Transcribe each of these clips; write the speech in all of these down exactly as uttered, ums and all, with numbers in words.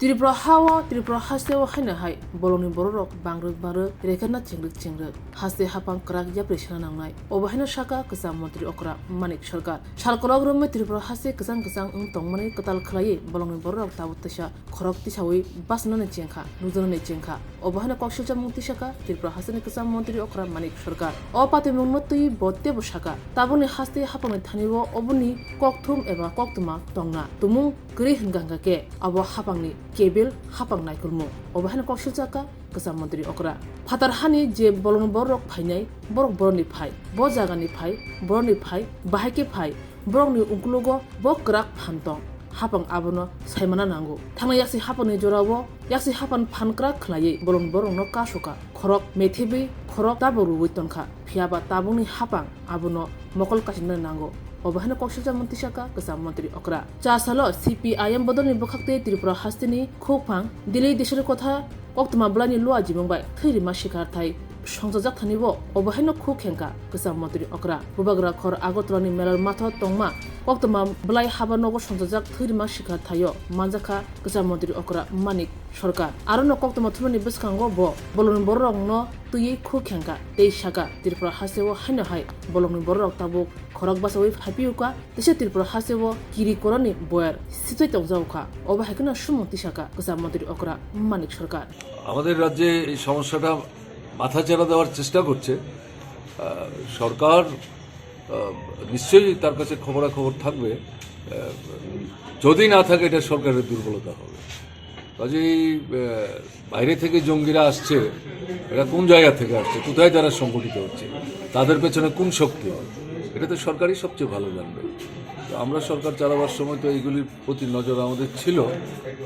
Tripura ha-o, Tripura haste-o haino hai bolongni bororok bangrwk bangrwk, rekerna chingrwk chingrwk, haste haphang kwrak yapri sana nangnai. Obo haino saka kwcham montri okra Manik Sarkar. Sal kwrwk romwi Tripura haste kwchang kwchang wng tongmani kwtal khwlaiwi bolongni bororok tabuk teisa khorok tisawi bachnani chengkha, nukjaknani chengkha. Obo haino koksilchakmung tisaka Tripura hasteni kwcham montri okra Manik Sarkar. O patimungno twi bo teibo saka, tabukni haste haphangni thani-o oboni kokthum eba koktwma tongna tumung kwrwi hwnkha hwnkha khe abo haphangni kebil haphang naikolmung. Obo haino koksilchakha kwcham montri okra. Phatar hani je bolongni bororok phainai, borok borokni phai, bo jagani phai, borokni phai, bahai khe phai, borokni uklogo bo kwrak phan tong. Haphang abono saimana nango. Thangnai yaksi haphangni jorao yaksi haphang phan kwrak khwlaiwi bolongni borokno kasukha. Khorok methibwi khorok tabuk rwui tongkha. Phiyaba tabukni haphang abono mokol kachinani nango. Obo haino koksilchakmung tisaka kwcham montri okra. Cha salo C P I M bodolni bwkhaktwi Tripura hasteni khukphang Delhi Deshori Kotha koktwma bwlaini lua jimung bai thwi rima sikharthai songchajak thani bo obo haino khuk khengkha kwcham montri okra. Bubagra khor Agartala ni Melal Matho tongma koktwma bwlai haba nogo songchajak thwi rima sikharthaio manjakha kwcham montri okra Manik Sarkar. Arono koktwma thumani bwskango bo bolongni bororokno twiwi khuk khengkha tei saka Tripura hasteo haino hai bolongni bororok tabuk khorok bachawi phaiphiyukha, teisa Tripura hasteo kiri koroni boyar sibjai tongjaokha. Obo hai kheno sumung tisaka kwcham montri okra Manik Sarkar. আমাদের রাজ্যে এই সমস্যাটা মাথাচাড়া দেওয়ার চেষ্টা করছে। আহ, সরকার, আহ, নিশ্চয়ই তার কাছে খবরাখবর থাকবে। আহ, যদি না থাকে, এটা সরকারের দুর্বলতা হবে। কাজেই, আহ, বাইরে থেকে জঙ্গিরা আসছে, এরা কোন জায়গা থেকে আসছে, কোথায় তারা সংগঠিত হচ্ছে, তাদের পেছনে কোন শক্তি, এটা তো সরকারই সবচেয়ে ভালো জানবে। তো আমরা সরকার চালাবার সময় তো এইগুলির প্রতি নজর আমাদের ছিল,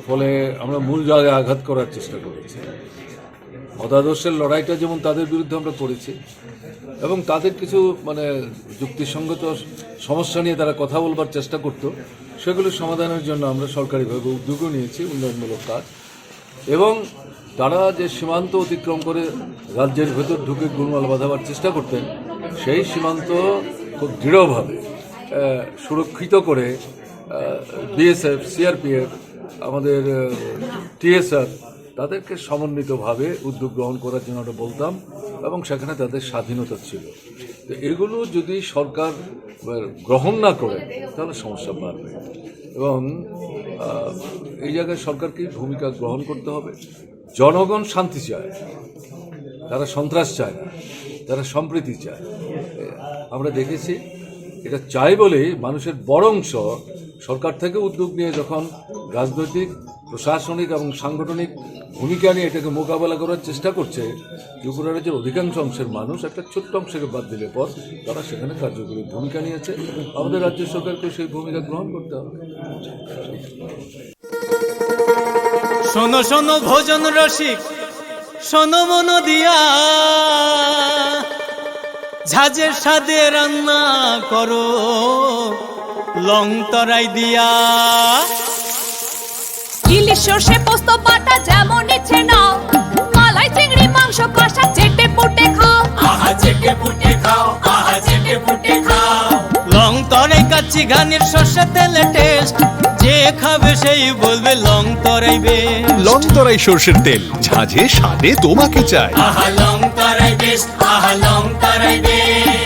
ফলে আমরা মূল জায়গায় আঘাত করার চেষ্টা করেছি। মতাদর্শের লড়াইটা যেমন তাদের বিরুদ্ধে আমরা করেছি এবং তাদের কিছু, মানে, যুক্তিসঙ্গত সমস্যা নিয়ে তারা কথা বলবার চেষ্টা করত, সেগুলো সমাধানের জন্য আমরা সরকারিভাবে উদ্যোগও নিয়েছি, উন্নয়নমূলক কাজ। এবং তারা যে সীমান্ত অতিক্রম করে রাজ্যের ভেতর ঢুকে গোলমাল বাঁধাবার চেষ্টা করতেন, সেই সীমান্ত খুব দৃঢ়ভাবে, আহ, সুরক্ষিত করে, আহ, বিএসএফ, সিআরপিএফ, আমাদের, আহ, টিএসআর, তাদেরকে সমন্বিতভাবে উদ্যোগ গ্রহণ করার জন্য আমরা বলতাম এবং সেখানে তাদের স্বাধীনতা ছিল। তো এগুলো যদি সরকার, আহ, গ্রহণ না করে, তাহলে সমস্যা বাড়বে। এবং, আহ, এই জায়গায় সরকারকে ভূমিকা গ্রহণ করতে হবে। জনগণ শান্তি চায়, তারা সন্ত্রাস চায় না, তারা সম্প্রীতি চায়। আমরা দেখেছি, এটা চাই বলেই মানুষের বড় অংশ সরকার থেকে উদ্যোগ নিয়ে যখন রাজনৈতিক, প্রশাসনিক এবং সাংগঠনিক ভূমিকা নিয়ে এটাকে মোকাবেলা করার চেষ্টা করছে, ত্রিপুরা রাজ্যের অধিকাংশ অংশের মানুষ একটা ছোট্ট অংশকে বাদ দিলে পর তারা সেখানে কার্যকরী ভূমিকা নিয়েছে। আমাদের রাজ্য সরকারকেও সেই ভূমিকা গ্রহণ করতে হবে। শোনো শোনো ভোজন রসিক, শোনো মন দিয়া, ঝাঁঝের স্বাদে রান্না করো লং তরাই দিয়া। ইলিশ সর্ষে পোস্ত বাটা যেমন ইচ্ছে নাও, মালাই চিংড়ি মাংস কষা চেটে পুটে খাও। আহা চেটে পুটে খাও, আহা চেটে পুটে খাও। লং তরাই কাচ্চি ঘানির সর্ষে তেলে টেস্ট, যে খাবে সেই বলবে লং তরাই বেস্ট। লং তরাই সর্ষের তেল, ঝাঁঝে স্বাদে তোমাকে চাই। আহা লং তরাই বেস্ট, আহা লং তরাই বেস্ট।